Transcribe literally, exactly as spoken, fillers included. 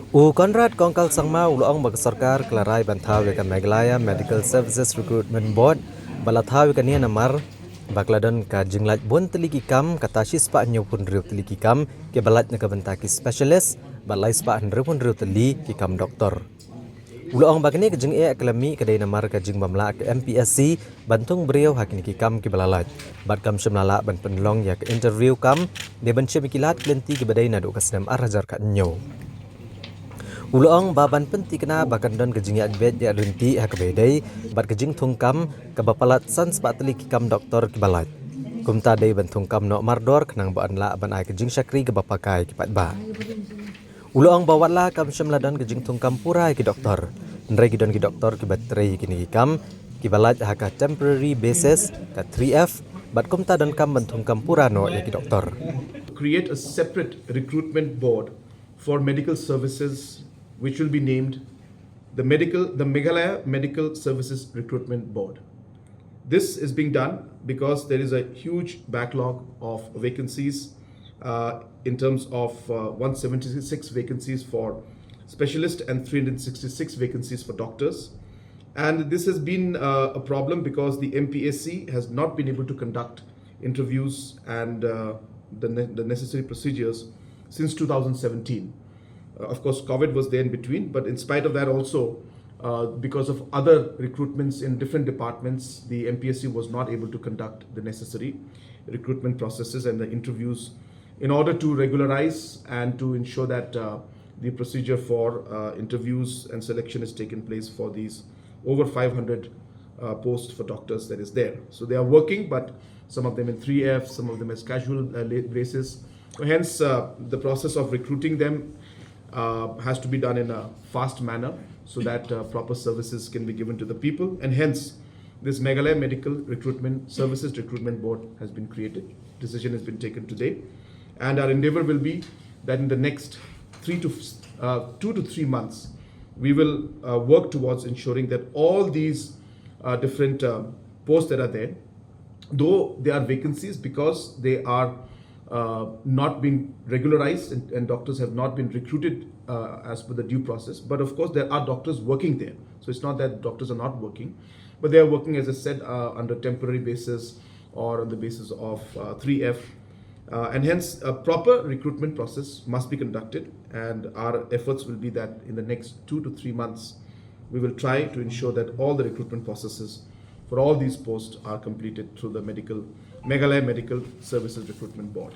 U Conrad Kongkal Sangma u la ong ba ka sorkar ka la rai ban thaw ïa ka Meghalaya Medical Services Recruitment Board, ba la thaw ïa kane namar ba ka la don ka jinglait bun tylli ki kam, kata shispah hynñiewphew hynriew tylli ki kam kiba lait na ka bynta ki specialist, bad laispah hynriewphew hynriew tylli ki kam doktor. U la ong ba kane ka jingeh ka la mih ka dei namar ka jingbym lah ka M P S C ban thung briew ha kine ki kam kiba la lait, bad kam shym la lah ban pynlong ïa ka interview kam, dei ban shim ïa ki lad ki lynti kiba dei naduh ka snem ar hajar khathynñiew. U la ong ba ban pynthikna ba kan don ka jingïaid beit ïaid ryntih ha kaba ïadei bad ka jingthung kam, kaba palat san spah tylli ki kam doktor kiba lait. Kumta dei ban thung kam noh mardor khnang ba yn lah ban ai ka jingshakri kaba paka ïa ki paidbah. U la ong ba wat la kam shym la don ka jingthung kam pura ïa ki doktor, hynrei ki don ki doktor kiba trei ïa kine ki kam kiba lait ha ka temporary basis, ka three F, bad kumta donkam ban thung kam pura noh ïa ki doktor. Create a separate recruitment board for medical services, which will be named the medical the Meghalaya Medical Services Recruitment Board. This is being done because there is a huge backlog of vacancies, uh, in terms of, uh, one seventy-six vacancies for specialists and three hundred sixty-six vacancies for doctors. And this has been, uh, a problem because the M P S C has not been able to conduct interviews and, uh, the, ne- the necessary procedures since two thousand seventeen. Uh, of course, COVID was there in between, but in spite of that also, uh, because of other recruitments in different departments, the M P S C was not able to conduct the necessary recruitment processes and the interviews in order to regularize and to ensure that, uh, the procedure for, uh, interviews and selection is taken place for these over five hundred, uh, posts for doctors that is there. So they are working, but some of them in three F, some of them as casual, uh, la- basis. So hence, uh, the process of recruiting them, uh, has to be done in a fast manner so that, uh, proper services can be given to the people. And hence, this Meghalaya Medical Recruitment Services Recruitment Board has been created. Decision has been taken today. And our endeavor will be that in the next three to, uh, two to three months, we will, uh, work towards ensuring that all these, uh, different, uh, posts that are there, though they are vacancies because they are, uh, not being regularized and, and doctors have not been recruited, uh, as per the due process. But of course, there are doctors working there. So it's not that doctors are not working, but they are working, as I said, uh, under temporary basis or on the basis of, uh, three F. Uh, and hence, a proper recruitment process must be conducted, and our efforts will be that in the next two to three months, we will try to ensure that all the recruitment processes for all these posts are completed through the medical Meghalaya Medical Services Recruitment Board.